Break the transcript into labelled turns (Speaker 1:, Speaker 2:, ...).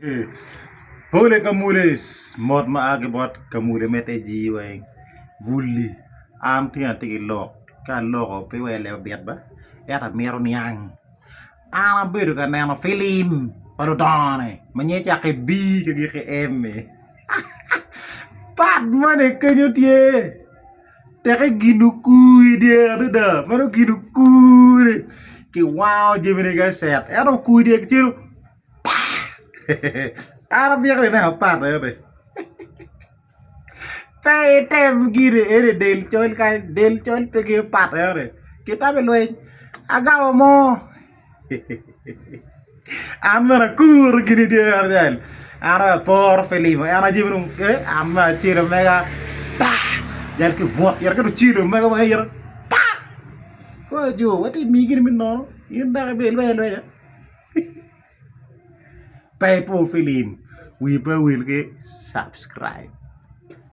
Speaker 1: Pole kamule mot ma a ki bot kamule me te jii weng bul-li an tye atye ki lok ka aloko pe wa ileb abit ba ento amito niang an abedo ka neno filim pa ludongo-ni ma nyinge cako ki B ki gik ki M-mi pat moni kenyo tye teke gin okur idyere adada ma dong gin okur-ri kiwango jamine ki acet ento okur idyere kicelo An abyeko ni neno pat eni pe item giri eni del col kany del col pe ngeyo pat eni kitamo i lweny agamo mo an bene akuro gin idyere acel an aye aporo filim en aye jami dong an me acelo mega jal ki bwot ito ka dong ocelo mega weng ito kor jo watye ka miyi gin me nono in dok ibedo ilwenyo alwenya. Pe ipwo filim, wi pe owil ki subscribe.